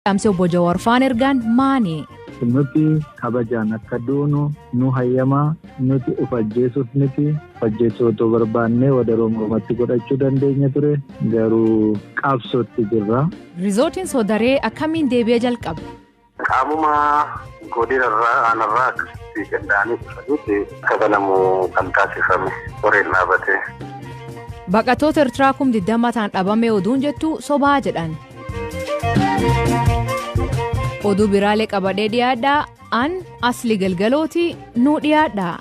Dhaamsi obbo Jawaar faan ergaan maani? Nuti kabajaan akka duunu nu hayyamaa, nuti of ajjeesuuf miti. Of ajjeesuu otoo barbaannee wadaroo mormatti godhachuu dandeenya ture, garuu qabsootti jirra. Riizootiin Soodaree akkamiin deebi'ee jalqabe? Qaamuma godinarraa aanarraa akkasitti qindaa'anii dhufanitti akka banamu kan taasifame horeen dhaabate. Baqattoota Eertiraa 20,000 ta'an dhabame oduun jettu sobaa jedhan. Oduu biraalee qabadhee dhiyaadhaa, an Asli Galgalooti, nuu dhiyaadhaa.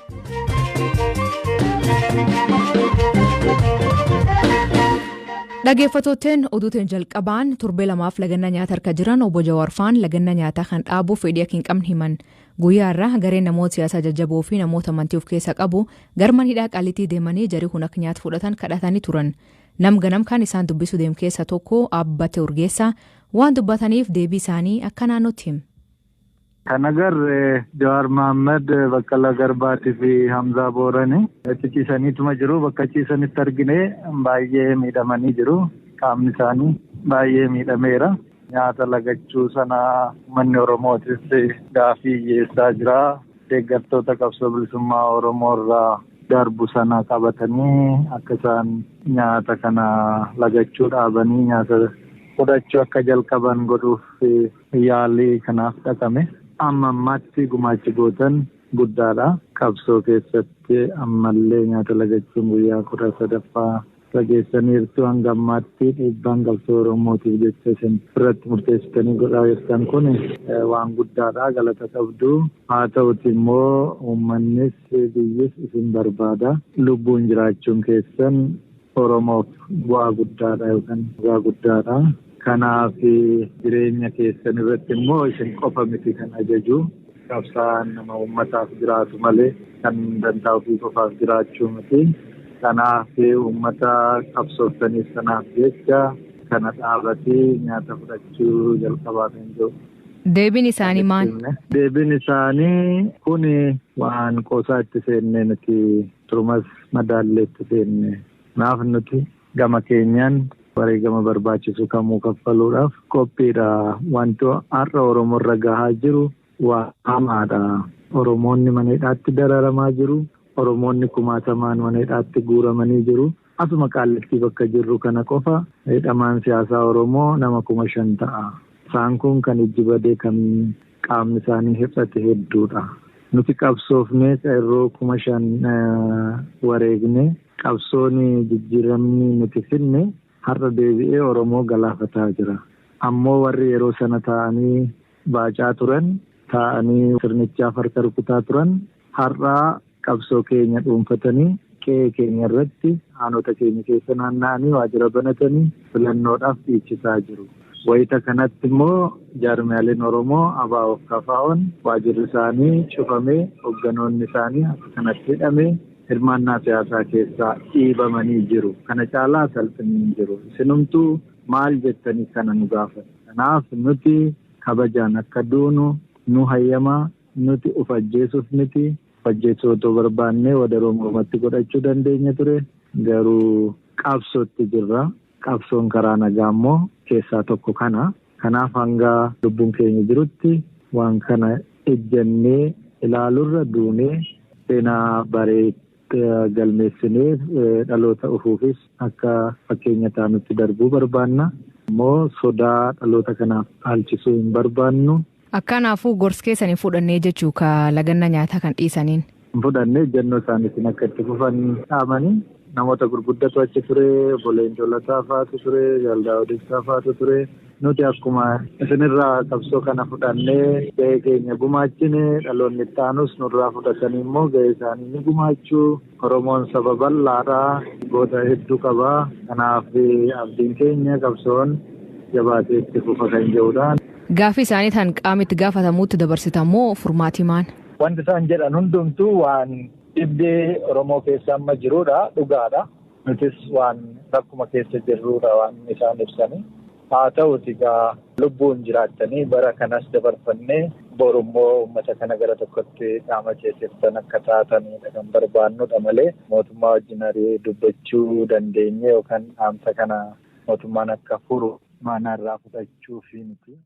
Dhaggeeffattootteen oduutiin jalqabaan torbee lamaaf laganna nyaata harka jiran obbo Jawaar faan laganna nyaataa kan dhaabuuf fedhii akka hin qabne himan. Guyyaa irraa gareen namoota siyaasaa jajjaboo fi namoota amantii of keessa qabu garman hidhaa Qaalitii deemanii jarri kun akka nyaata fudhatan kadhatanii turan. Nam ganam kan isaan dubbisuu deem keessa tokko Abbate Urgeessaa waan dubbataniif deebii isaanii akka naannootti him. Kan agarre Jawaar Mahaammad, Baqqalaa Garbaatii fi Hamzaa Boorani achi ciisaniituma jiru. Bakka ciisanitti argine, baay'ee miidhamanii jiru. Qaamni isaanii baay'ee miidhameera. Nyaata lagachuu sana uummanni Oromootis gaafii dhiyeessaa jira. Deeggartoota qabsoo bilisummaa Oromoo irraa darbu sana qabatanii akka isaan nyaata kana lagachuu dhaabanii nyaata fudhachuu akka jalqaban godhuuf yaalii kanaaf dhaqame. Amma ammaatti gumaachi gootan guddaadha. Qabsoo keessatti ammallee nyaata lagachuun guyyaa 13ffaa dhageessaniirtu. Hanga ammaatti dhiibbaan qabsoo Oromootiif jecha isin irratti murteessitanii godhaa jirtan kun waan guddaadha. Galata qabdu. Haa ta'uti immoo uummannis biyyis isin barbaada. Lubbuun jiraachuun keessan Oromoof bu'aa guddaadha yookaan bu'aa guddaadha. Kanaaf jireenya keessan irratti immoo isin qofa miti kan ajaju. Qabsaa'aan nama uummataaf jiraatu malee kan dantaa ofii qofaaf jiraachuu miti. Kanaaf uummata qabsooftaniif sanaaf jecha kana dhaabatee nyaata fudhachuu jalqabaa kan jiru. Deebiin isaanii maal? Deebiin isaanii kun waan qoosaa itti seenne nuti, turumas madaallee itti seenne. Kanaaf nuti gama keenyaan wareegama barbaachisu kamuu kaffaluudhaaf qophiidha. Wanti har'a Oromoo irra gahaa jiru waa hamaadha. Oromoonni mana hidhaatti dararamaa jiru. Oromoonni kumaatamaan mana hidhaatti guuramanii jiru. Asuma Qaallittii bakka jirru kana qofa hidhamaan siyaasaa Oromoo nama 5,000 ta'a. Isaan kun kan ijji badee, kan qaamni isaanii hir'ate hedduudha. Nuti qabsoofnee qeerroo 5,000 wareegne, qabsoon jijjiiramni nuti finne har'a deebi'ee Oromoo galaafataa jira. Ammoo warri yeroo sana taa'anii baacaa turan, taa'anii sirnichaaf harka rukutaa turan, har'a qabsoo keenya dhuunfatanii qe'ee keenya irratti aanota keenya keessa naanna'anii waajjira banatanii filannoodhaaf dhiichisaa jiru. Wayita kanatti immoo jaarmiyaaleen Oromoo ABO fi KFO'n waajjirri isaanii cufamee, hoogganoonni isaanii akka kanatti hidhamee hirmaannaa siyaasaa keessaa dhiibamanii jiru. Kana caalaa salphinni hin jiru. Isinumtuu maal jettanii kana nu gaafatu? Kanaaf nuti kabajaan akka duunu nu hayyamaa, nuti of ajjeesuuf miti. Of ajjeesuu otoo barbaannee wadaroo mormatti godhachuu dandeenya ture, garuu qabsootti jirra. Qabsoon karaa nagaa immoo keessaa tokko kana. Kanaaf hanga lubbuun keenya jirutti waan kana ejjannee ilaalurra duunee seenaa baree galmeessinee dhaloota ufuufis akka fakkeenya taanutti darbuu barbaanna. Immoo sodaa dhaloota kanaaf dhaalchisuu hin barbaannu. Akkanaafuu gorsa keessan hin fudhannee jechuu ka laganna nyaataa kan dhiisaniin. Hin fudhannee, ejjennoo isaaniitiin akka itti fufan dhaamanii. Namoota gurguddatu achi ture, obbo Leencoo Lataa fa'aatu ture, Jaal Daawud Ibsaa fa'aatu ture. Nuti akkuma isinirraa qabsoo kana fudhannee gahee keenya gumaachine, dhaloonni itti aanus nurraa fudhatanii immoo gahee isaanii ni gumaachuu. Oromoon saba bal'aadha. Goota hedduu qaba. Kanaaf abdiin keenya qabsoon jabaatee itti fufa kan jedhudha. Gaaffii isaanii tan qaama itti gaafatamuutti dabarsitan moo furmaati maal? Wanti isaan jedhan hundumtuu waan dhibdee Oromoo keessa amma jirudha. Dhugaadha. Nutis waan rakkuma keessa jirrudha waan isaan ibsanii. Haa ta'uti egaa lubbuun jiraattanii bara kanas dabarfannee borummoo uummata kana gara tokkotti qaama ceesiftan akka taatanidha kan barbaannudha malee mootummaa wajjin dubbachuu dandeenye yookaan dhaamsa kana mootummaan akka furu maanaa irraa fudhachuufi miti.